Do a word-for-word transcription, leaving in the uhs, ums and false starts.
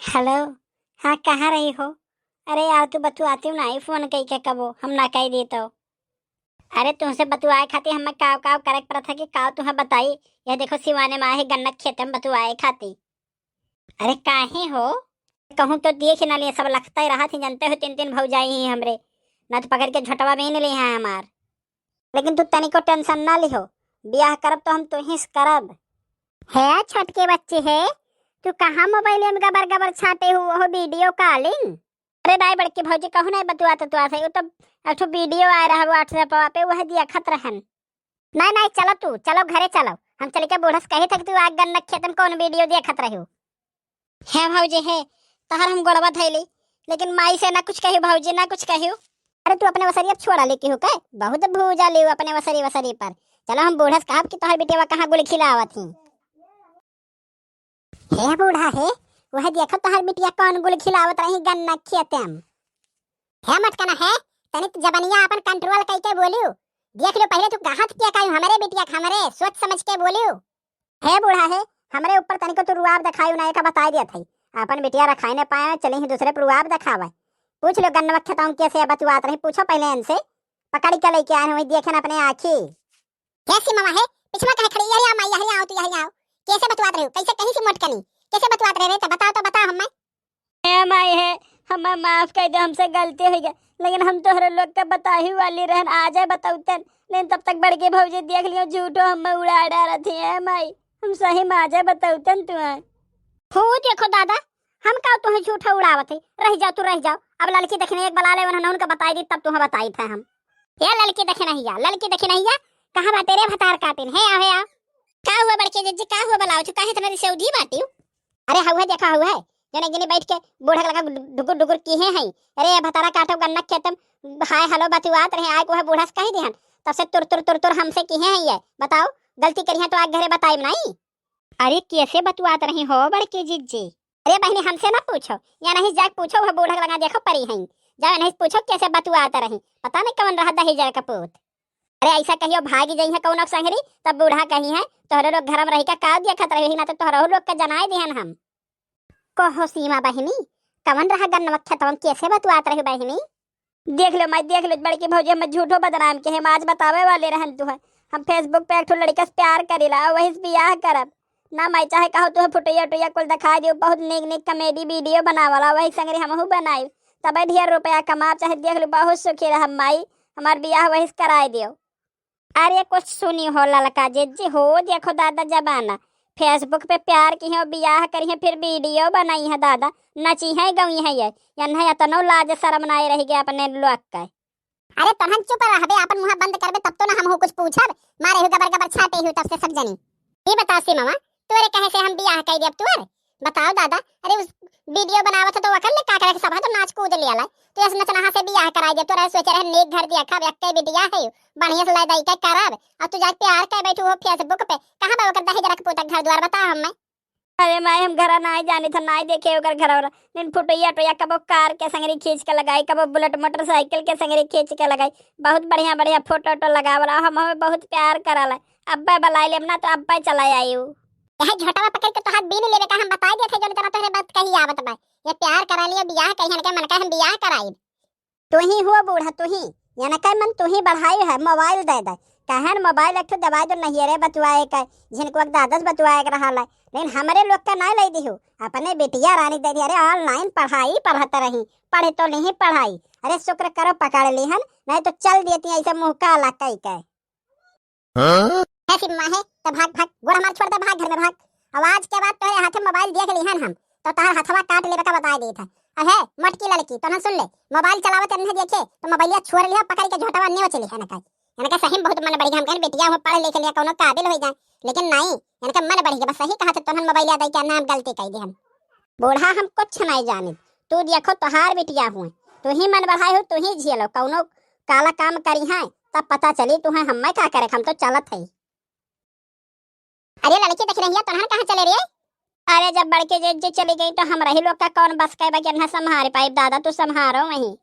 हेलो, हाँ, कहाँ रही हो? अरे यार, तू बतुआती नाहीं फोन कई के कबो, हम ना कई देतो। अरे, तुहसे बतुआए खातिर हमें काव काव करे के पड़त है कि काव तुहें बताई। यह देखो, सिवाने में आए है गन्ना के खेते में बतुआए खातिर। अरे, काहे हो? कहूँ तो देख ही ना लिए, सब लखता ही रहा थी, जानते हो, तीन तीन भौजाई ही हमरे, ना तो पकड़ के झोटवा बीन ली है हमार। लेकिन तू तनिको टेंशन ना लिहो, बियाह करब तो हम तुही से करब। हे छोटके बच्चे हे, तू कहाँ मोबाइल में गबर गबर छाटे हो, वो वीडियो कॉलिंग? अरे नाहीं बड़की भौजी, कहूँ नाहीं बतुआ ततुआ सही, वो तो एक ठो वीडियो आए रहा WhatsApp पे, वह देखत रहन। नाहीं नाहीं, चलो तू, चलो घरे चलो, हम चल के बूढ़ा से कही था कि तू आग गन्ना के खेत में कौन वीडियो देखत रही हो। हे भौजी हे, तहर हम गोड़वा धैली, लेकिन माई से ना कुछ कहियो भौजी, ना कुछ कहियो। अरे तू अपने वसरी अब छोड़ा लेके हो के, बहुत भूजा ले अपने वसरी वसरी पर। चलो हम बूढ़ा से कहब कि तोहर बिटिया कहाँ गुल खिलावत ही। हे बूढ़ा हे, वह देखो तोहर बिटिया कौन गुल खिलावत रही गन्ना खेते में। हे मटकना हे, तनी तू जबनिया अपन कंट्रोल कई के बोलियो। देख लो पहले तू कहत क्या कही हमरे बिटिया के, हमरे सोच समझ के बोलियो। हे बूढ़ा हे, हमरे ऊपर तनिको तू रुआब देखायु ना, एका बताई दिया था। अपन बिटिया रखाई ने पाए, चली ही दूसरे पर रुआब देखावे। पूछ लो गन्नवा खेतवा कैसे बतुआत रही, पूछो पहले इनसे। पकड़ के लेके आए हैं, वही देखे ना अपने आँखी। हे सिमवा हे, पिछवा काहे खड़ी? यही आओ माई, यही आओ, तू यही आओ। कैसे बतुआत रही हो? कैसे कहीं से मोट कनी? कैसे बतुआत रहे रे? तो बताओ, तो बताओ हमें। हे माई हे, हमें माफ कर दो, हमसे गलती हो गया, लेकिन हम तोहरे लोग के बताही वाली रहन, आ जाए बतौतन, लेकिन तब तक बड़की भौजी देख लियो, झूठो हमें उड़ा डारत ही। हे माई, हम सही में आ जाए बतौतन तू है। हो देखो दादा, हम का तुहे झूठो उड़ावत है, रह जाओ तू, रह जाओ। अब लड़की देखने एक बला ले, उन्होंने उनका बताई दी, तब तुहे बताई थे हम। ए ललकी देखनहिया, ललकी देखनहिया, कहाँ बाटे रे भतार काटिन? हे आओ, हे आओ। का हुआ बड़के जिज्जी, का हुआ बलाओ? काहे इतना रिसौधी बाटिउ? अरे हउहे देखा हउहे, जने जने बैठ के बूढ़ा लगा डुगुर डुगुर किहे हैं। अरे भतारा काटो गन्ना खेतम, हाय हेलो बतुआत रहे, आए को है बूढ़ा से कह दिहन, तब से तुर तुर तुर तुर हमसे किहे हैं ये। बताओ, गलती करिहे तो आग घरे बताइब नाई। अरे कैसे बतुआत रही हो बड़के जिज्जी? अरे बहिनी, हमसे ना पूछो, या नहीं जाके पूछो, वह बूढ़ा लगा देखो परी हैं। जाओ नहीं पूछो कैसे बतुआत रही, पता नहीं कौन रहा दहेज का पूत। अरे ऐसा कहियो भागी जइहे कौनो संगरी, तब बूढ़ा कहिहे, "तोहरे लोग घर में रही का, का देखत रही, ना तो तोहरे लोग का जनाए दिहन हम।" कहो सीमा बहिनी, कवन रहा गन्नवा खेतवा में, कैसे बतुआत रही बहिनी? देख लो माई, देख लो, बड़की भौजी हमें झूठो बदनाम के है, हम आज बतावे वाले रहन तू है। हम Facebook पे एक ठो लड़का से प्यार करीला, वही से बियाह करब। ना माई, चाहे कहो तू है फुटैया उटैया कुल दिखाई दियो, बहुत नीक नीक comedy video बनावला, वही संगरी हमहू बनाई, तबे ढेर रुपया कमाब। चाहे देख लो, बहुत सुखी रहब माई, हमार बियाह वही से कराई दियो। अरे कुछ सुनी हो ललका जिज्जी हो, देखो दादा जमाना, Facebook पे प्यार किहे, बियाह करिहे, फिर video बनाइहे दादा, नचिहे गइहे ये, यन्हे अतनो लाज शरम नाई रहि गए अपने लोग के। अरे तोहन चुप रहबे, अपन मुँह बंद करबे तब तो ना हमहू कुछ पूछब, मारे हु गबर गबर छाटे हु तब से सब जनी। ई बताओ सीमा, तोरे कहे से हम बियाह कइ देब तोर? बताओ दादा, अरे उस video बनावत है तो वकर ले का करे, सब है तो नाच कूद लिया ला। तो ऐसे नचनहा से बियाह कराई दे, तोरा सोचे रहे नेक घर दिया खाब, एक्के बिटिया है, बढ़िया से लय दई के करब, और तू जाके प्यार कर बैठू हो Facebook पे। कहाँ बा ओकर दहेज रख पूतक घर द्वार, बताओ हमें। अरे माई, हम घरा नाई जानी था, नाई देखे ओकर घर वाला। नीन फुटैया टोया कबो कार के संगरी खींच के लगाई, कबो bullet motorcycle के संगरी खींच के लगाई, बहुत बढ़िया बढ़िया photo वोटो लगावला, हम हमें बहुत प्यार कराला। अब्बे बलाई लेब ना तो अब्बे चला आई उ। यह झोटवा पकड़ के तोहार बीन लेबे का, हम बताई देत है, जौन तना तोहरे बात कही आवत बा। ये प्यार करा लियो, बियाह कहियन के मन का हम बियाह कराई। तू ही हुआ बूढ़ा, तू ही, यनके मन तू ही बढ़ाई है, mobile दे दे। कहन mobile एक ठो दवाई दो नहीं रे बतुआए के, झिनको एक दादस बतुआए के रहा ला। लेकिन हमरे लोग का ना ले दिहु, अपने बिटिया रानी दे दी। अरे online पढ़ाई पढ़त रही, पढ़े तो नहीं पढ़ाई। अरे शुक्र करो पकड़ ली हन, नहीं तो चल देती ऐसे मुँह काला कई के। हाँ? हे सिम्मा हे, तो भाग, भाग, गोड़ हमार छोड़ दे, भाग घर में भाग। अब आज के बाद तोहरे हाथे mobile देख लिहन हम, तो तोहर हथवा काट लेबे का बताए देत है। अब हे, मोटकी लड़की, तो ना सुन ले, mobile चलावत नहीं देखे, तो मोबाइलिया छोड़ लिहा, पकड़ के झोटवा नेव चली है ना का। इनका सही में बहुत मन बढ़ गया, हम कहन बिटिया हो पढ़ लिख लिया, कौनो काबिल हो जाए, लेकिन नहीं, इनका मन बढ़ गया, बस सही कहा थे, तोहन मोबाइलिया दे के ना हम गलती कह दे हम। बूढ़ा हम कुछ नहीं जाने, तू देखो तोहार बिटिया हुए, तू ही मन बढ़ाए हो, तू ही झेलो, कौनो काला काम करी है, तब पता चली तू है, हमें का करे, हम तो चलत है। अरे लड़की देख रही है, तोहन कहाँ चले रे? अरे जब बड़के जिज्जी चली गई तो हमरा ही लोग का कौन बस के बा कि इन्हें संभाल पाइब, दादा तू संभारो वहीं।